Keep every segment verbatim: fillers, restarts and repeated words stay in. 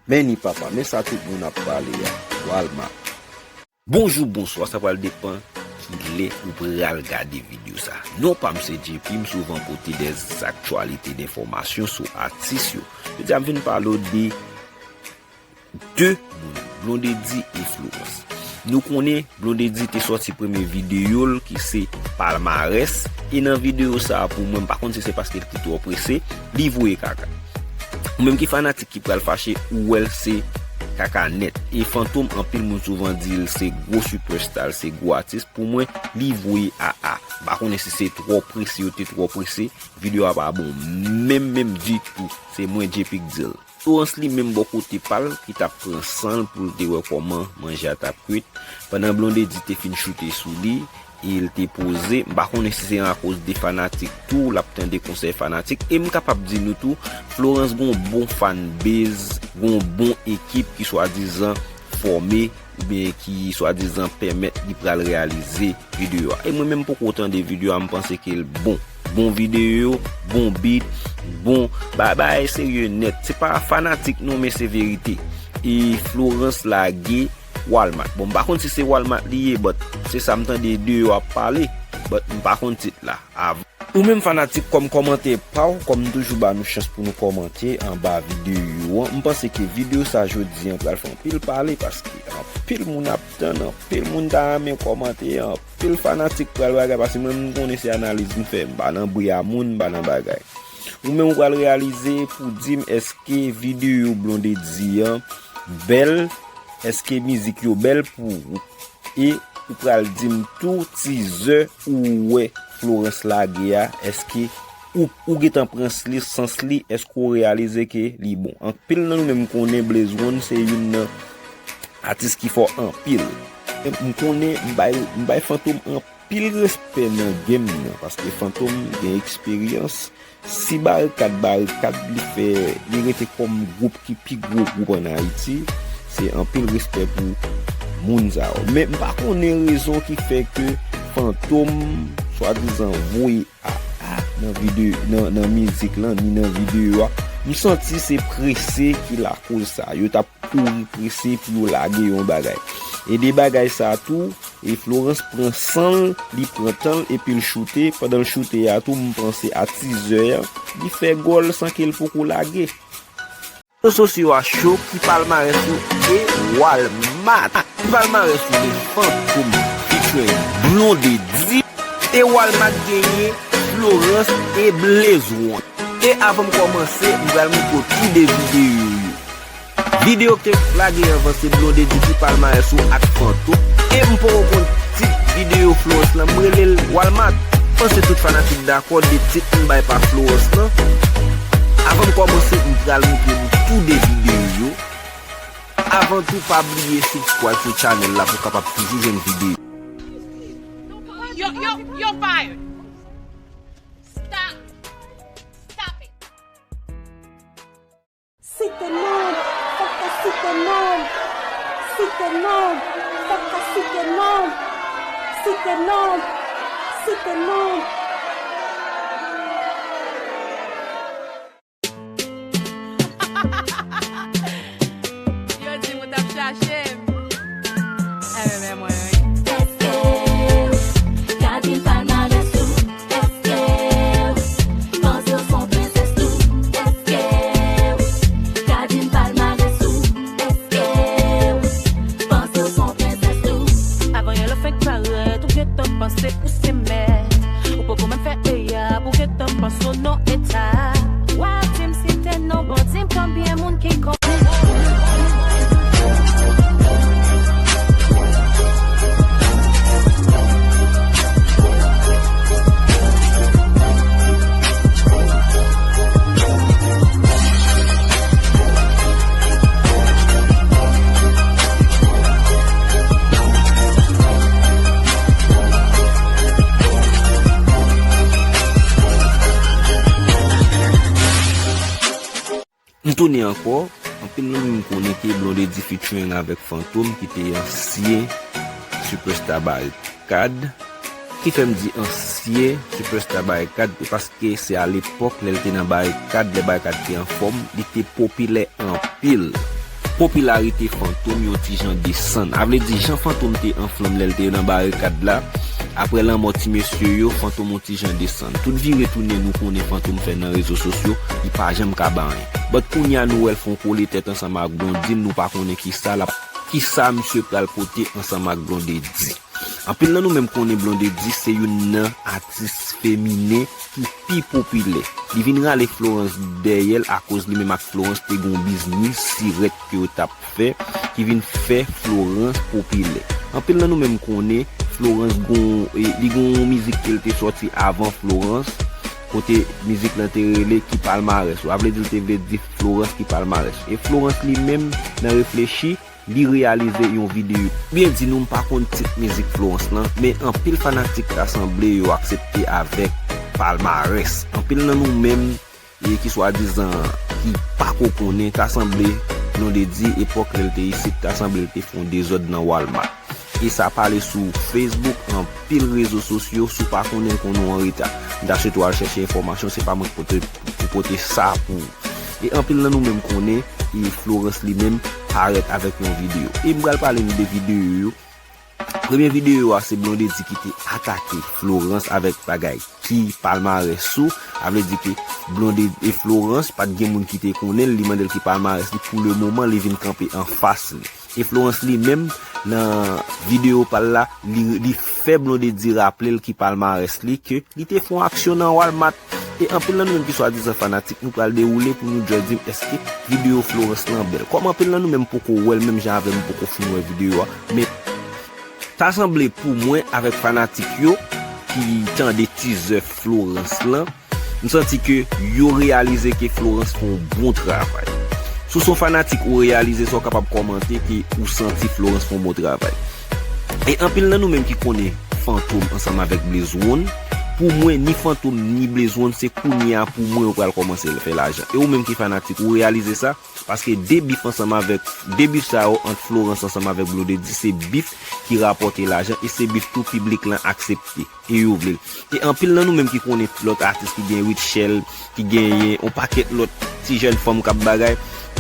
Men ni papa, men sa tout moun ap pale a, Walmart. Bonjou, bonswa, sa pral depann kilè ou pral gade videyo sa. Non pa m se J P, m souvan pote dè aktyalite, dè enfòmasyon sou atis yo. Jodi a m vin pale w de de moun, Blondedy e Florence. Nou konnen Blondedy te sòti premye videyo l ki se Palmarès, e nan videyo sa a pou mwen, m pa konn si se paske l te twò prese, li voye kaka. Ou menm ki fanatik ki pral fache, ou wè l se kaka nèt. E Fantom, anpil moun souvan di l se gwo sipèsta, l se gwo atis. Pou mwen, li voye aa. M pa konnen si se twò prese, yo te twò prese. Videyo a pa bon menm, menm ditou. Se mwen, J P, k di l. Florence li menm bò kote pa l, ki t ap pran san l pou l te wè kòman manje a t ap kwit. Pandan Blondedy te fin choute sou li, e l te poze. M pa konnen si se akoz de fanatik tou, l ap tande konsèy fanatik. E m kapab di nou tou, Florence gon bon fan base, gon bon ekip ki swadizan fòme, oubyen ki swadizan pèmèt li pral reyalize videyo a. E mwen menm poko tande videyo a, m panse ke l bon. Bon videyo, bon beat, bon ba-, bagay serye nèt. Se pa fanatik non, men se verite. E Florence lage Walmart. Bon, m pa konn si se Walmart li ye, but se sa m tande de yo ap pale. But m pa konn tit la. Av-, ou menm fanatik, kòm kòmantè pa w, kòm m toujou ba nou chans pou nou kòmante anba videyo an, m panse ke videyo sa jodi an pral fè anpil pale, paske anpil moun ap tann, anpil moun ta renmen kòmante, anpil fanatik pral bagay, paske mwen m konnen se analiz m fè, m pa nan bri a moun, m pa nan bagay. Ou menm ou pral reyalize pou di m èske videyo Blondedy an bèl, èske mizik yo bèl pou ou. E ou pral di m tou tizè ou wè Florence lage a, èske ou, ou gentan pran li, sans li, èske ou reyalize ke li bon? Anpil nan nou menm konnen Blaze One se youn nan atis ki fò anpil. M konnen m bay, m bay Fantom anpil respè nan game nan, paske Fantom gen eksperyans. Si Barikad, Barikad, li fè, li rete kòm gwoup ki pi gwo gwoup ann Ayiti, se anpil respè pou moun sa yo. Men m pa konnen rezon ki fè ke Fantom swadizan voye aa nan videyo, nan, nan mizik lan, ni nan videyo a. M santi se prese ki lakoz sa. Yo t ap kouri prese pou yo lage yon bagay. E de bagay sa tou, e Florence pran san l, li pran tan l, epi l choute. Pandan l choute a tou, m panse a tizè an, li fè gòl san ke l poko lage. Rezo sosyo a cho, ki palmarès ou e Walmart? Ki palmarès ou e Fantom featuring Blondedy? E Walmart genyen Florence e Blaze One. E avan m kòmanse, m pral montre w tou de videyo yo. Videyo ki te lage anvan se Blondedy ki palmarès ou ak Fantom. E m poko konn tit videyo Florence lan, m rele l Walmart. Panse tout fanatik dakò de tit m bay pa Florence lan. Avan m kòmanse, m pral montre nou tou de videyo yo. Avan tou, pa bliye subscribe sou channel la pou w kapab toujou jwenn videyo. You're, you're, you're fired. Stop. Stop it. Site non, fòk ka site non. Site non, fòk ka site non. Site non, site non. Yo di m ou t ap chache m. Enben, men mwen, wi. Èske w ka di m palmarès ou? Èske w panse w s on prensès tou? Èske w ka di m palmarès ou? Èske w panse w s on prensès tou? Avan yè lè fenk parèt, ou gentan panse ou se mèt. Ou poko menm fè eya, ou gentan panse w nan eta. W ap di m site non, bon, di m konbyen moun ki konn. M tounen ankò, anpil nan nou konnen ke Blondedy featuring avèk Fantom ki te ansyen Superstar Barikad. Ki fè m di ansyen Superstar Barikad, se paske se alepòk lè l te nan Barikad, lè Barikad te anfòm, li te popilè anpil. Popilarite Fantom yon ti jan desann. A vle di, jan Fantom te anflanm lè l te nan barikad la, apre lanmò ti mesye yo, Fantom yon ti jan desann. Tout vire tounen, nou konnen Fantom fè nan rezo sosyo, li pa janm ka ba anyen. But kounye a nou wè l fè yon kole tèt ansanm ak Blondedy, nou pa konnen kisa l ap, kisa misye pral pote ansanm ak Blondedy. Anpil nan nou menm konnen Blondedy se youn nan atis feminen ki pi popilè. Li vin rale Florence dèyè l akoz li menm ak Florence te gon biznis sirèt ke yo t ap fè, ki vin fè Florence popilè. Anpil nan nou menm konnen Florence gon, e, li gon mizik ke l te sòti avan Florence, kote mizik lan te rele Ki Palmarès Ou. A vle di l te vle di Florence ki palmarès. E Florence li menm, nan reflechi, li reyalize yon videyo. Byen di nou, m pa konn tit mizik Florence lan, men anpil fanatik ta sanble yo aksepte avèk palmarès. Anpil nan nou menm, e ki swadizan ki pako konnen, ta sanble Blondedy epòk lè l te isit, ta sanble l te fè yon dezòd nan Walmart. E sa pale sou Facebook, anpil rezo sosyo, si w pa konnen l, konnen w anreta. M ta swete w al chèche enfòmasyon, se pa mwen ki pote, ki pote sa pou ou. E anpil nan nou menm konnen, e Florence li menm parèt avèk yon videyo. E m pral pale nou de videyo yo. Premye videyo a se Blondedy ki te atake Florence avèk bagay Ki Palmarès Ou. A vle di ke Blondedy e Florence, pa t gen moun ki te konnen l, li mande l ki palmarès li. Pou le moman, li vin kanpe anfas li. E Florence li menm, nan videyo pa l la, li, li fè Blondedy raple l ki palmarès li, ke li te fè yon aksyon nan Walmart. E anpil nan nou menm ki swadizan fanatik, nou pral dewoule pou nou just di m èske videyo Florence lan bèl. Kòm anpil nan nou menm poko wè l menm jan avè m, poko fin wè videyo a, men ta sanble pou mwen avèk fanatik yo ki tande teaser Florence lan, m santi ke yo reyalize ke Florence fè yon bon travay. Si w se yon fanatik, ou reyalize sa, w kapab kòmante ke ou santi Florence fè yon bon travay. E anpil nan nou menm ki konnen Fantom ansanm avèk Blaze One, pou mwen, ni Fantom ni Blaze One, se kounye a pou mwen yo pral kòmanse fè lajan. E ou menm ki fanatik, ou reyalize sa? Paske de bif ansanm avèk, de bif sa yo ant Florence ansanm avèk Blondedy, se bif ki rapòte lajan e se bif tou piblik lan aksepte e yo vle l. E anpil nan nou menm ki konnen lòt atis ki gen Rutshelle, ki genyen yon pakèt lòt ti jèn fanm k ap bagay,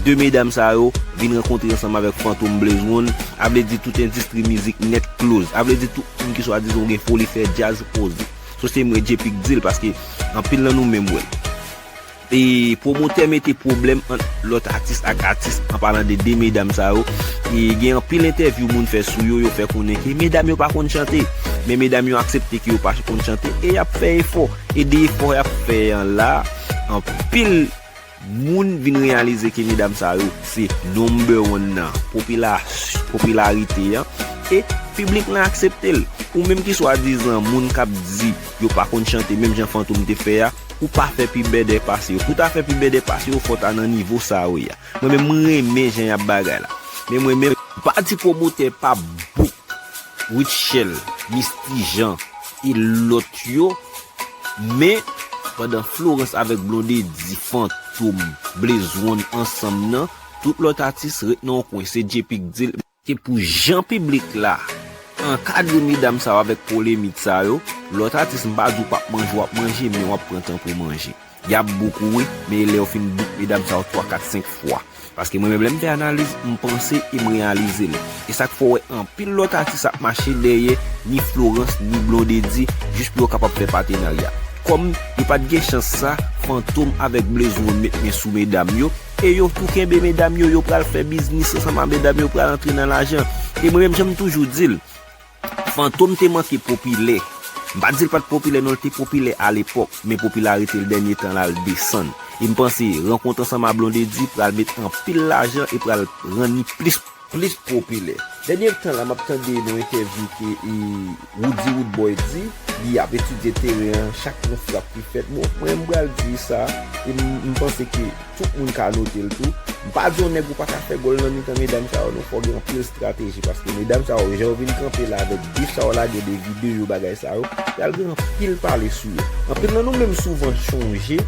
de medam sa yo vin rankontre ansanm avèk Fantom Blaze One, a vle di tout endistri mizik nèt close. A vle di tout moun ki swadizan gen foli fè djaz poze. So se mwen J-Pic di l, paske anpil nan nou menm wè l. E pwomotè mete pwoblèm ant lòt atis ak atis, an palan de de medam sa yo. E gen anpil entèvyou moun fè sou yo, yo fè konnen ke medam yo pa konn chante. Men medam yo aksepte ke yo pa konn chante e y ap fè efò. E de efò y ap fè an la, anpil moun vin reyalize ke medam sa yo se number one nan popila-, popilarite an. E piblik lan aksepte l. Ou menm ki swadizan moun k ap di yo pa konn chante menm jan Fantom te fè a, ou pa fè pi bèdè pase yo. Pou w ta fè pi bèdè pase yo, fò w ta nan nivo sa yo ye a. Mwen menm, mwen renmen jan y ap bagay la. Men mwen menm, m pa di pwomotè pa book Rutshelle, Misty Jean e lòt yo, men pandan Florence avèk Blondedy, Fantom, Blaze One ansanm nan, tout lòt atis ret nan yon kwen. Se J-Pic di l. Se pou jan piblik la ankadre medam sa yo avèk polemik sa yo, lòt atis, m pa di w p ap manje, w ap manje, men w ap pran tan pou w manje. Y ap book ou wi, men e lè yo fin book medam sa yo twa, kat, senk fwa. Paske mwen menm lè m fè analiz, m panse e m reyalize l. E sa k fè w wè anpil lòt atis ap mache dèyè ni Florence ni Blondedy jis pou yo kapab fè patenarya. Kòm yo pa t gen chans sa, Fantom avèk Blaze One met men sou medam yo, e yo tou kenbe medam yo, yo pral fè biznis ansanm ak medam yo, pral antre nan lajan. E mwen menm, jan m toujou di l, Fantom te manke popilè. M pa di l pa t popilè non, l te popilè alepòk, men popilarite l dènye tan la al desann. E m panse rankont ansanm a Blondedy pral met anpil lajan e pral rann li plis, plis popilè. Dènye tan la, m ap tande nan entèvyou ke, e, Roody Roodboy di, li ap etidye teren an, chak yon frap ki fèt. Bon, mwen, m pral di sa, e m, m panse ke tout moun ka note l tou. M pa di yon nèg ou pa ka fè gòl nan mitan medam sa yo, non, fò w gen anpil estrateji, paske medam sa yo, jan yo vin kanpe la avèk bif sa yo lage de videyo, bagay sa yo, pral gen anpil pale sou yo. Anpil nan nou menm souvan chonje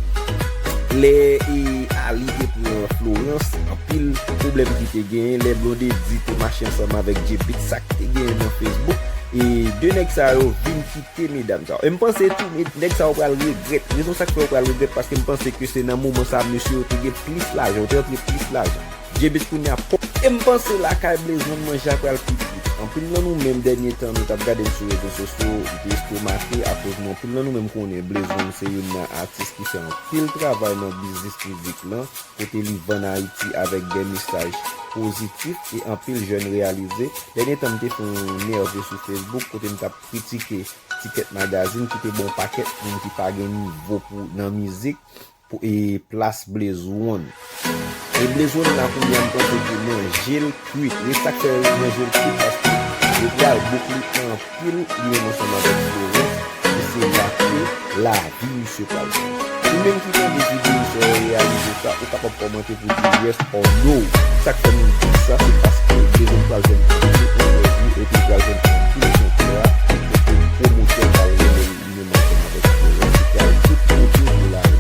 lè, e, Ali te pran Florence, anpil pwoblèm ki te genyen, lè Blondedy te mache ansanm avèk J-Beatz, sa k te genyen nan Facebook, e de nèg sa yo vin kite medam sa yo. E m panse tou, me-, nèg sa yo pral regrèt. Rezon sa k fè yo pral regrèt, paske m panse ke se nan moman sa, mesye yo te gen plis lajan, yo te antre plis lajan. J-Beatz kounye a pòp E m panse lakay Blaze One manje a pral pi kwit. Anpil nan nou menm dènye tan nou t ap gade m sou rezo sosyo, m te estomake akoz nou anpil nan nou menm konnen Blaze One se youn nan atis ki fè anpil travay nan biznis mizik lan, kote li vann Ayiti avèk de mesaj pozitif e anpil jèn reyalize. Dènye tan m te fè yon nève sou Facebook kote m t ap kritike Ticket Magazine ki te ba yon pakèt moun ki pa gen nivo pou nan mizik pou e plas Blaze One. E Blaze One la kounye a m panse ke manje l kwit. E sa k fè manje l kwit paske yo pral bouk li anpil li menm ansanm avèk Florence. E se la ke lavi misye pral fè. Ou menm ki tande videyo sa, ou reyalize sa, ou kapab kòmante pou di yes or no. Sa k fè m di sa, se paske Blaze One pral jwenn anpil entèvyou epi l pral jwenn anpil kontra kote pwomotè pral rele l li menm ansanm avèk Florence, li pral tout kote pou l ale.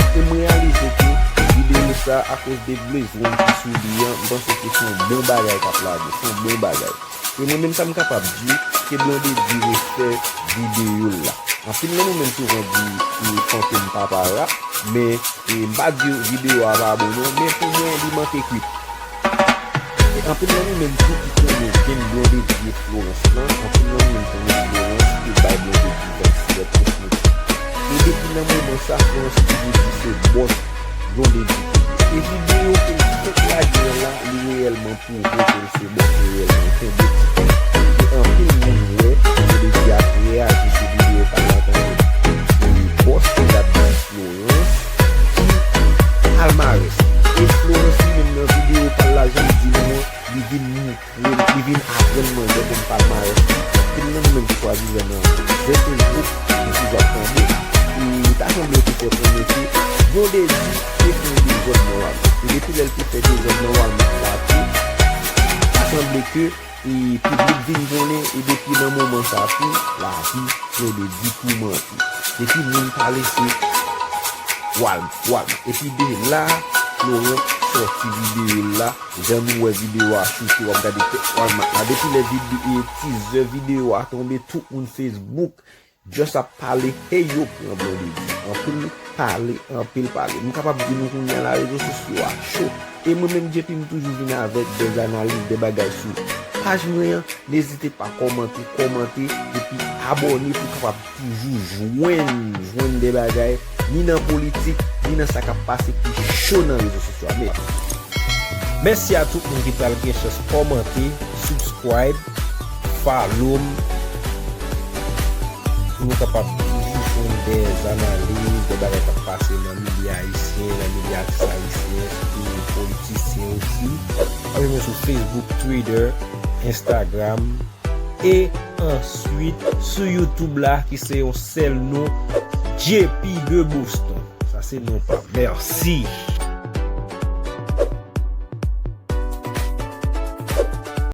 E m reyalize ke videyo sa, akoz de Blaze One ki sou li an, m panse ke se yon bon bagay k ap lage, se yon bon bagay. E mwen menm sa m kapab di, ke Blondedy refè videyo l la. Anpil nan nou menm souvan di, e, Fantom papa rap, men, e, m pa di videyo a pa bon non, men pou mwen li manke kwit. E anpil nan nou menm tou ki konnen gang Blondedy e Florence lan, anpil nan nou menm konnen Florence te bay Blondedy vennsis lèt kosmetik. E depi nan moman sa, Florence toujou di se bòs Blondedy te ye. E videyo ke l fèk lage an la, li reyèlman pwouve ke l se bòs reyèlman. Kenbe ti pwen. E anpil moun wè Blondedy ap reyaji sou videyo pa l la tankou e bòs ki t ap di Florence ki palmarès. E Florence li menm nan videyo pa l la, jan m di nou an, li vin montre, li vin aprann mwen lè m palmarès li. Anpil nan nou menm ki swadizan nan zen Facebook, nou toujou ap tande. E ta sanble yo te fè konnen ke Blondedy te fè yon dezòd nan Walmart. E depi lè l te fè dezòd nan Walmart la tou, ta sanble ke e piblik vin konnen, e depi nan moman sa tou, lavi Florence toumante. Depi moun pale se Walmart, Walmart. Epi de la, Florence sòti videyo l la, jan nou wè videyo a choute, w ap gade tèt Walmart la. Depi lè vide-, e, tizè videyo a tonbe, tout moun Facebook just ap pale, hey yo pran Blondedy. Anpil pale, anpil pale. M kapab di nou kounye a la rezo sosyo a cho. E mwen menm J P m toujou vin avèk de analiz, de bagay sou paj mwen an. Nezite pa kòmante, kòmante, epi abòne pou kapab toujou jwenn, jwenn de bagay, ni nan politik, ni nan sa k ap pase ki cho nan rezo sosyo a. Men, mèsi a tout moun ki pral gen chans kòmante, subscribe, follow m, pou nou kapab toujou jwenn de analiz, de bagay k ap pase nan milye ayisyen, nan milye atis ayisyen, e politisyen osi. Abòne sou Facebook, Twitter, Instagram, e answit sou YouTube la, ki se yon sèl non, J P de Boston. Sa se non pa m. Mèsi.